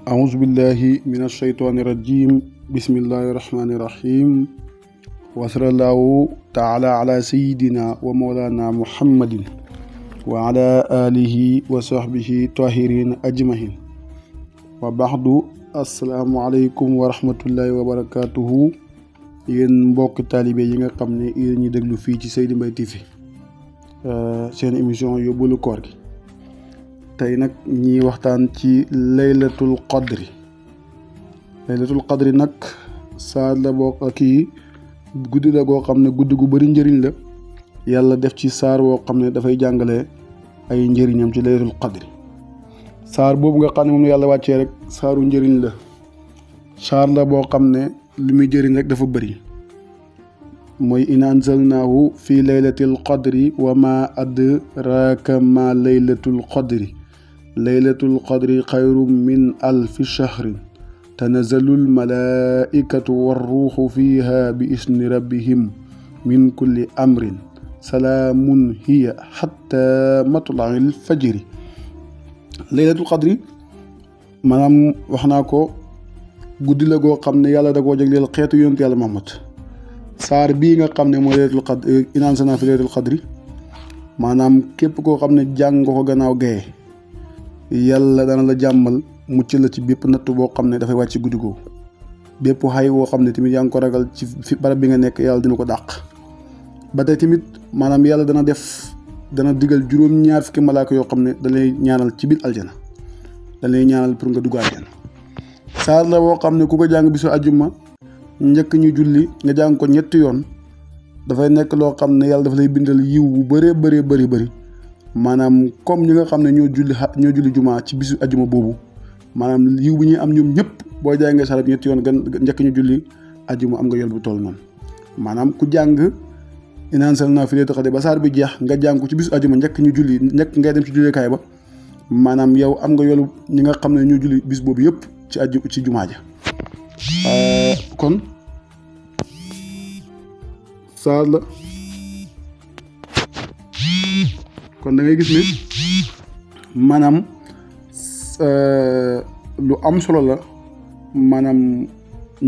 أعوذ بالله من الشيطان الرجيم بسم الله الرحمن الرحيم وصلى الله تعالى على سيدنا ومولانا محمد وعلى آله وصحبه طاهرين أجمعين وبعد السلام عليكم ورحمة الله وبركاته yéen mbokk taalibe yi nga xam ne yéen ñi déglu fii ci Seydi Mbaye TV seen émission yóbbalu koor gi tey nag ñi waxtaan ci laylatul qadri nag saa la boo kii guddi la goo xam ne guddi gu bari njëriñ la yàlla def ci saar woo xam ne dafay jàngale ay njëriñam ci laylatul qadri saar boobu nga xam ne moom yàlla wàccee rek saaru njëriñ la saar la boo xam ne li muy jëriñ rek dafa bëri mooy in anzalnaahu fi laylatil qadri wa ma adraka ma laylatul qadri xayrun min alfi shahrin tanazzalul malaikatu warruuxu fiha bi isni rabbihim min kulli amrin salaamun hiya xatta matla'il fajri laylatul qadri maanaam wax naa ko guddi la goo xam ne yàlla da koo jagleel xeetu yonent yàlla Muhammad saar bii nga xam ne mooy laylatul qadri in anzalnaahu fi laylatul qadri maanaam képp koo xam ne jàng nga ko gannaaw gaye yàlla dana la jàmmal mucc la ci bépp natt boo xam ne dafay wàcc guddi googu bépp xay woo xam ne tamit yaa ngi ko ragal ci fi barab bi nga nekk yàlla dina ko dàq ba tey tamit maanaam yàlla dana digal juróom-ñaar fukki malaaka yoo xam ne da lay ñaanal ci biir aljana da lay ñaanal pour nga dugg aljana saar la boo xam ne ku ko jàng bisu àjjuma njëkk ñu julli nga jàng ko ñetti yoon dafay nekk loo xam ne yàlla dafa lay bindal yiw bu bëri maanaam comme ñi nga xam ne ñoo julli jumaa ci bisu àjjuma boobu maanaam yiw bi ñuy am ñoom ñëpp boo jàngee saar bi ñetti yoon njëkk ñu julli àjjuma am nga yol bu toll noonu maanaam ku jàng in anzalnaahu fi laylatil qadri ba saar bi jeex nga jàng ko ci bisu àjjuma njëkk ngay dem ci jullikaay ba maanaam yow am nga yolu ñi nga xam ne ñoo julli bis boobu yëpp ci jumaa ja kon saar la kon da ngay gis ne maanaam lu am solo la maanaam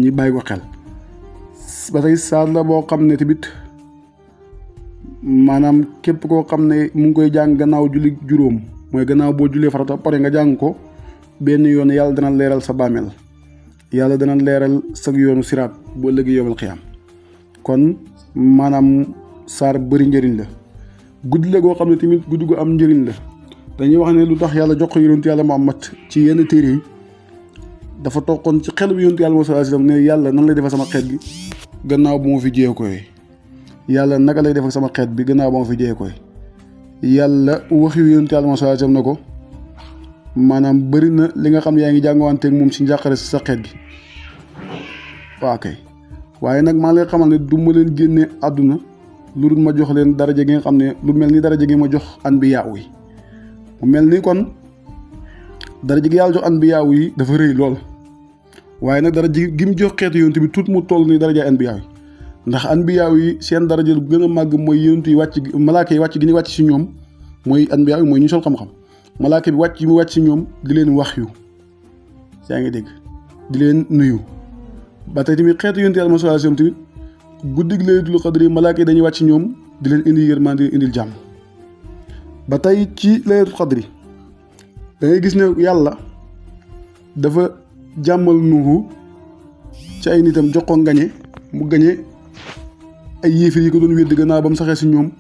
ñi bàyyi ko xel ba tey saar la boo xam ne tamit maanaam képp koo xam ne mu ngi koy jàng gannaaw julli juróom mooy gannaaw boo jullee farata pare nga jàng ko benn yoon yàlla dana leeral sa bàmmeel yàlla dana leeral sa yoonu siraat boo léegi yowmal xiyaam kon maanaam saar bëri njëriñ la guddi la goo xam ne tamit guddi gu am njëriñ la dañuy wax ne lu tax yàlla jox ko yonent yàlla Muhammad ci yenn téere yi dafa toqoon ci xel bi yonent yàlla Muhammad sallallahu alayhi wasallam ne yàlla nan lay defal sama xeet bi gannaaw bu ma fi jiyee koy yàlla naka lay defal sama xeet bi gannaaw ba ma fi jiyee koy yàlla waxi yonent yàlla Muhammad sallallahu alayhi wasallam na ko maanaam bëri na li nga xam ne yaa ngi jàngawanteeg moom ci njàqare si sa xeet gi waa kay waaye nag maa lay xamal ne du ma leen génne àdduna lu dul ma jox leen daraja gi nga xam ne lu mel ni daraja gi ma jox anbiyaa yi mu mel ni kon daraja gi yàlla jox anbiyaa yi dafa rëy lool waaye nag daraja gi mu jox xeetu yonent bi tuut mu toll ni daraja anbiyaa yi ndax anbiyaa yi seen daraja lu gën a màgg mooy yonent yi wàcc malaaka yi wàcc gi ñu wàcc si ñoom mooy anbiyaa yi mooy ñu sol xam-xam malaaka bi wàcc yi mu wàcc si ñoom di leen wax yu yaa ngi dégg di leen nuyu ba tey tamit xeetu yonent yàlla sallallahu alayhi wasallam tamit guddig laylatul qadri malaaka yi dañuy wàcc si ñoom di leen indi yërmande di indil jàmm ba tey ci laylatul qadri da ngay gis ne yàlla dafa jàmmal Nuuhu ci ay nitam jox ko ngañe mu gañe ay yéefir yi ko doon wéddi gannaaw ba mu saxee si ñoom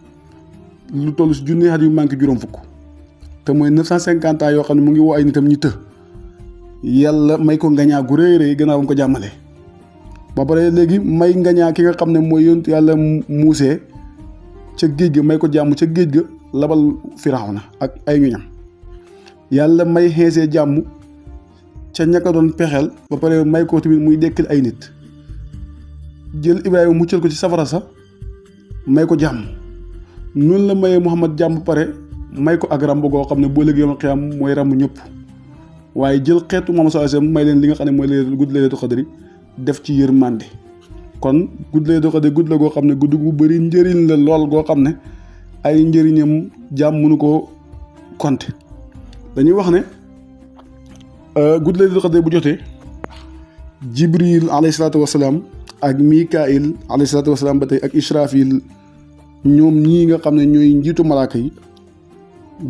lu toll si junni at yu manqué juróom fukk te mooy 950 ans yoo xam ne mu ngi woo ay nitam ñi të yàlla may ko ngañaa gu rëy gannaaw ba mu ko jàmmalee ba pare léegi may ngañaa ki nga xam ne mooy yonent yàlla muusee ca géej ga may ko jàmm ca géej ga labal Firawna ak ay ñoñam yàlla may xeesee jàmm ca ñaka doon pexeel ba pare may ko tamit muy dekkil ay nit jël Ibrahima muccal ko ci safara sa may ko jàmm noonu la mayee Muhammad jàmm ba pare may ko ak ramb goo xam ne boo léegi yomal xiyam mooy ramb ñëpp waaye jël xeetu Muhammad sallallahu alayhi wasallam may leen li nga xam ne mooy guddi laylatul qadri def ci yërmande kon guddi laylatul qadri guddi la goo xam ne guddi gu bëri njëriñ la lool goo xam ne ay njëriñam jàmm mënu ko compter dañuy wax ne guddi laylatul qadr bu jotee Jibril alayhi salaatu wasalaam ak Mikail alayhi salaatu wasalaam ba tey ak Israfil ñoom ñii nga xam ne ñooy njiitu malaaka yi.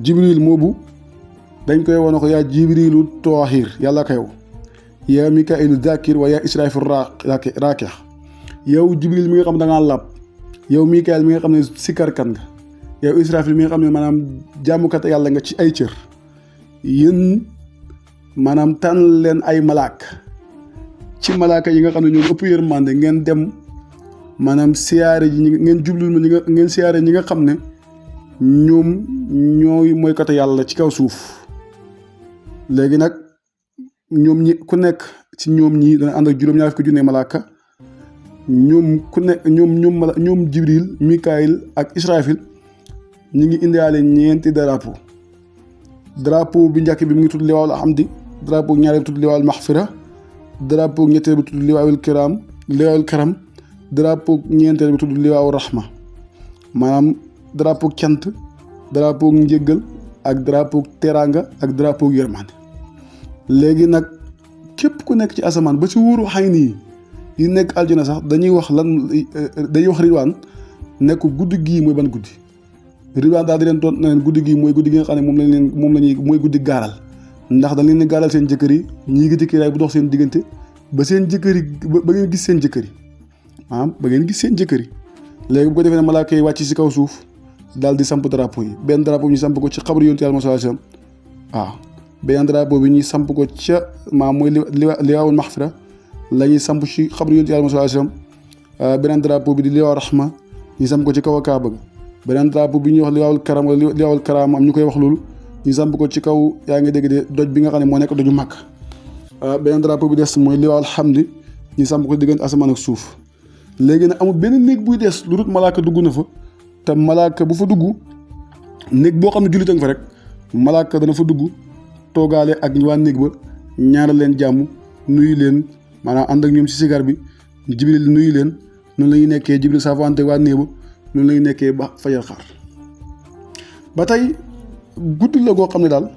Jibril moobu dañ koy wone ko yaa Jibrilu Taahir yàlla ko yow yaa Mikailu Zakir wa yaa Israfil Raakix yow Jibril mi nga xam ne da ngaa làpp yow Mikail mi nga xam ne sikarkat nga yow Israfil mi nga xam ne maanaam jaamukat yàlla nga ci ay cër yéen maanaam tànn leen ay malaak ci malaaka yi nga xam ne ñoom ëpp yërmande ngeen dem maanaam siyaare ji ngeen jublul ma ngeen siyaare ñi nga xam ne ñoom ñooy mooykatu yàlla ci kaw suuf. léegi nag ñoom ñi ku nekk ci ñoom ñii dana ànd ak juróom-ñaar fukki junne malaaka ñoom ku nekk ñoom Jibril Mikail ak Israfil ñu ngi indiwaale ñeenti drapeau bi njëkk bi mu ngi tudd liwaawul hamdi, drapeau ñaareel bi tudd liwaawul maxfira, drapeau ñetteel bi tudd liwaawul karam, drapeau ñeenteel bi tudd liwaawul rahma. maanaam drapeau cant, drapeau njëggal ak drapeau teraanga ak drapeau yërmande. léegi nag képp ku nekk ci asamaan ba ci wóoru xay nii yi nekk aljana sax dañuy wax ridwaan nekk guddi gii mooy ban guddi. ridwaan daal di leen doon na leen guddi gii mooy guddi gi nga xam ne mooy guddi gaaral, ndax dañ leen di gaaral seen jëkkër yi ñii ngi kiiraay bu dox seen diggante ba seen jëkkër yi ba ngeen gis seen jëkkër yi ba ngeen gis seen jëkkër yi. léegi bu ko defee ne malaaka yi wàcc si kaw suuf daal di samp drapeau yi. benn drapeau bi ñu samp ko ci xabru yonent Yàlla sallallahu alayhi wasallam benn drapeau bi ñuy samp ko ca mooy liwaawul maxfira la ñuy samp ci xabru yonent Yàlla sallallahu alayhi wasallam. beneen drapeau bi di liwaawul rahma ñu samp ko ci kaw a kaaba ga. beneen drapeau bi ñuy wax liwaawul karam wala liwaawul karaam am ñu koy wax loolu ñu samp ko ci kaw yaa ngi dégg de doj bi nga xam ne moo nekk doju màkk. beneen drapeau bi des mooy liwaawul hamdi ñu samp ko diggante asamaan ak suuf. léegi nag amul benn néeg buy des lu dul malaaka dugg na fa te malaaka bu fa dugg néeg boo xam ne jullit a nga fa rek malaaka dana fa dugg toogaale ak waa néeg ba ñaanal leen jàmm nuyu leen maanaam ànd ak ñoom ci sigar bi. Jibril nuyu leen noonu la ñuy nekkee Jibril saafante waa néeg ba noonu la ñuy nekkee ba fajar xaar. ba tey guddi la goo xam ne daal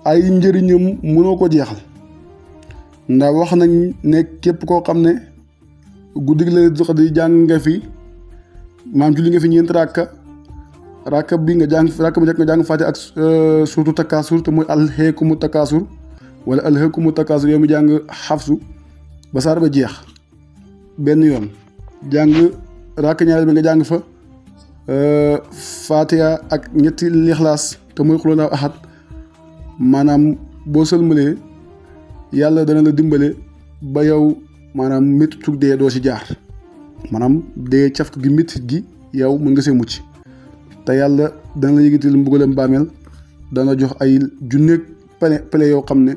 ay njëriñam mënoo ko jeexal ndax wax nañ ne képp koo xam ne guddi gi la di jàng nga fi maam julli nga fi ñeenti rakka bi nga jàng rakka bi njëkk nga jàng fàtte ak surtout takkaasur te mooy alhaakumu takkaasur wala alhaakumu takkaasur yow mi jàng xafsu ba saar ba jeex benn yoon jàng rakka ñaareel bi nga jàng fa fatiha ak ñetti lixlaas te mooy xul huwallaahu ahad. maanaam boo sëlmalee yàlla dana la dimbale ba yow maanaam méttitu dee doo ci jaar, maanaam dee caf gi méttit gi yow mën nga see mucc te yàlla dana la yëgatil mbugalam bàmmeel dana jox ay junneeg pele yoo xam ne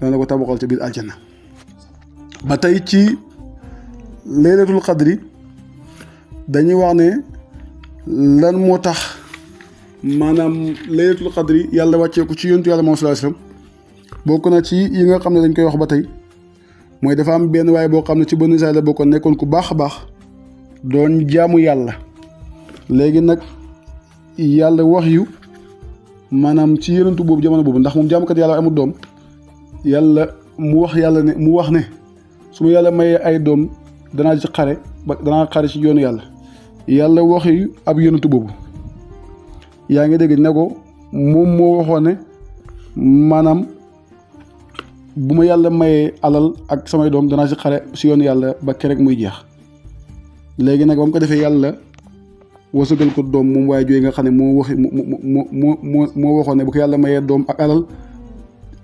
dana la ko tabaxal ca biir aljanna. ba tey ci laylatul qadri dañuy wax ne lan moo tax maanaam laylatul qadri yàlla wàccee ko ci yontu yàlla moom sallallahu alayhi wasallam. bokk na ci yi nga xam ne dañ koy wax ba tey mooy dafa am benn waaye boo xam ne ci Banu Israayil la bokkoon nekkoon ku baax a baax doon jaamu yàlla. léegi nag yàlla wax yu maanaam ci yonentu boobu jamono boobu ndax moom jaamukat yàlla amul doom yàlla mu wax ne su ma yàlla mayee ay doom danaa ci xare ba danaa xare ci yoonu yàlla wax yu ab yonentu boobu yaa ngi dégg ne ko moom moo waxoon ne maanaam bu ma yàlla mayee alal ak samay doom danaa ci xare si yoonu yàlla ba kerek muy jeex. léegi nag ba mu ko defee yàlla wasagal ko doom moom waaye jooy nga xam ne moo waxoon ne bu ko yàlla mayee doom ak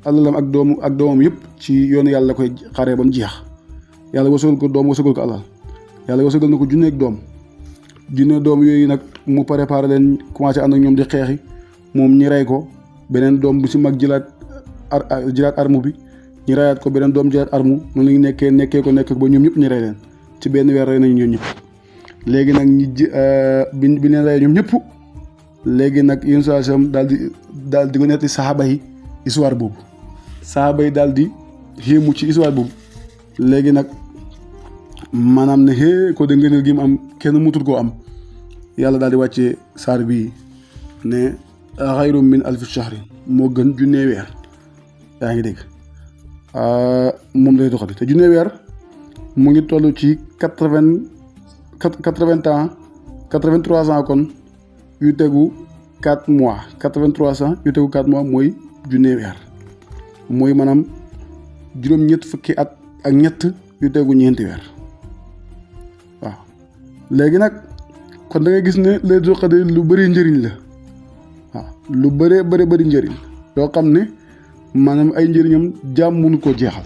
alalam ak doomam yëpp ci yoonu yàlla koy xare ba mu jeex. yàlla wasagal ko doom wasagal ko alal yàlla wasagal na ko junneeg doom yooyu nag mu préparé leen commencé ànd ak ñoom di xeexi moom ñi rey ko beneen doom bu si mag jëlaat arme bi ñu reyaat ko beneen doom jëlaat arme noonu la ñu nekkee ko ba ñoom ñëpp ñu rey leen ci benn weer rey nañu ñoom ñëpp. léegi nag bi leen rey ñoom ñëpp léegi nag yéen saa sam daal di ko netti saxaaba yi histoire boobu saxaaba yi daal di xéemu ci histoire boobu. léegi nag maanaam ne ko de ngëneel gi mu am kenn mutul koo am yàlla daal di wàccee saar bii ne xayrum min alfi shahrin moo gën junnee weer yaa ngi dégg. moom laylatul xadri te junne weer mu ngi toll ci 80 ans 83 ans kon yu tegu 4 mois 83 ans yu tegu 4 mois mooy junne weer mooy maanaam juróom-ñett fukki at ak ñett yu tegu ñeenti weer waaw. léegi nag kon da ngay gis ne laylatul xadri lu bëri njëriñ la waaw lu bëri njëriñ yoo xam ne maanaam ay njëriñam jaam mënu koo jeexal.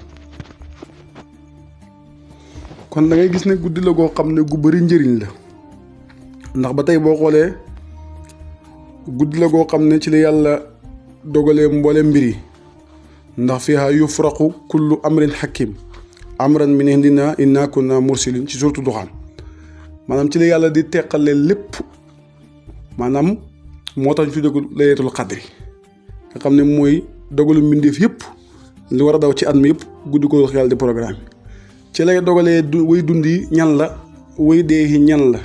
kon da ngay gis ne guddi la goo xam ne gu bëri njëriñ la ndax ba tey boo xoolee guddi la goo xam ne ci la yàlla dogalee mboole mbir yi ndax fiihaa yufraqu kullu amrin hakim amran min indina inna kunna mursilin ci suuratu Duxaan maanaam ci la yàlla di teqalee lépp maanaam moo tax ñu tuddee ko laylatul xadri nga xam ne mooy dogalu mbindeef yëpp li war a daw ci at mi yëpp guddi ko yàlla di programme ci lay dogalee way dund yi ñan la way dee yi ñan la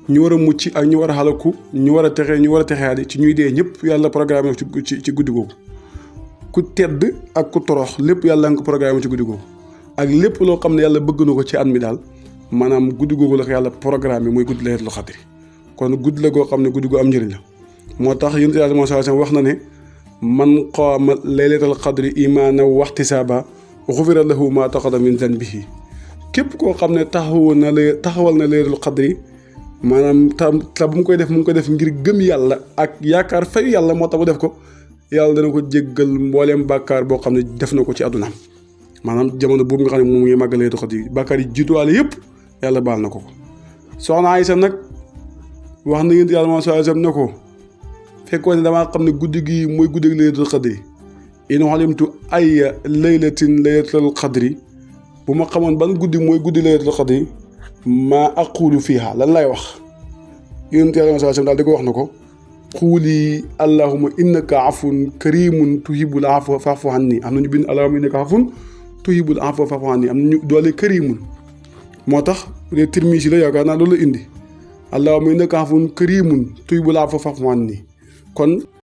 ñu war a mucc ak ñu war a xalaku ñu war a texe ñu war a texeadi ci ñuy dee ñëpp yàlla programme ci guddi googu ku tedd ak ku torox lépp yàlla nga ko programme ci guddi googu ak lépp loo xam ne yàlla bëgg na ko ci at mi daal maanaam guddi googu la yàlla programme mooy guddi laylatul xadri kon guddi la goo xam ne guddi gu am njëriñ la moo tax yonent Yàlla Muhammad sallallahu alayhi wasallam wax na ne man qaama laylatal qadri imaanan wa ihtisaaba xufira lahu maa taqaddama min zanbihi képp koo xam ne taxawal na laylatul qadri maanaam ta bu mu koy def ngir gëm yàlla ak yaakaar fayu yàlla moo tax mu def ko yàlla dana ko jéggal mbooleem bàkkaar boo xam ne def na ko ci àddunaam maanaam jamono boobu nga xam ne moom ngi màggal laylatul qadri bàkkaar yi jiituwaale yëpp yàlla baal na ko soxna Aysa nag wax na yonent Yàlla Muhammad sallallahu alayhi wasallam ne ko fekkoon ne damaa xam ne guddi gi mooy guddi gi laylatul qadri in alimtu ayya laylatin laylatul qadri bu ma xamoon ban guddi mooy guddi laylatul qadri maa aqulu fiiha lan lay wax yonent Yàlla sallallahu alayhi wasallam daal di ko wax na ko xuuli allahumma innaka afun karimun tuhibbul afwa fa'fu anni am nañu bind allahumma innaka afun tuhibbul afwa fa'fu anni am nañu doole karimun moo tax de Tirmisi la yaakaar naa loolu la indi allahumma innaka afun karimun tuhibbul afwa fa'fu anni kon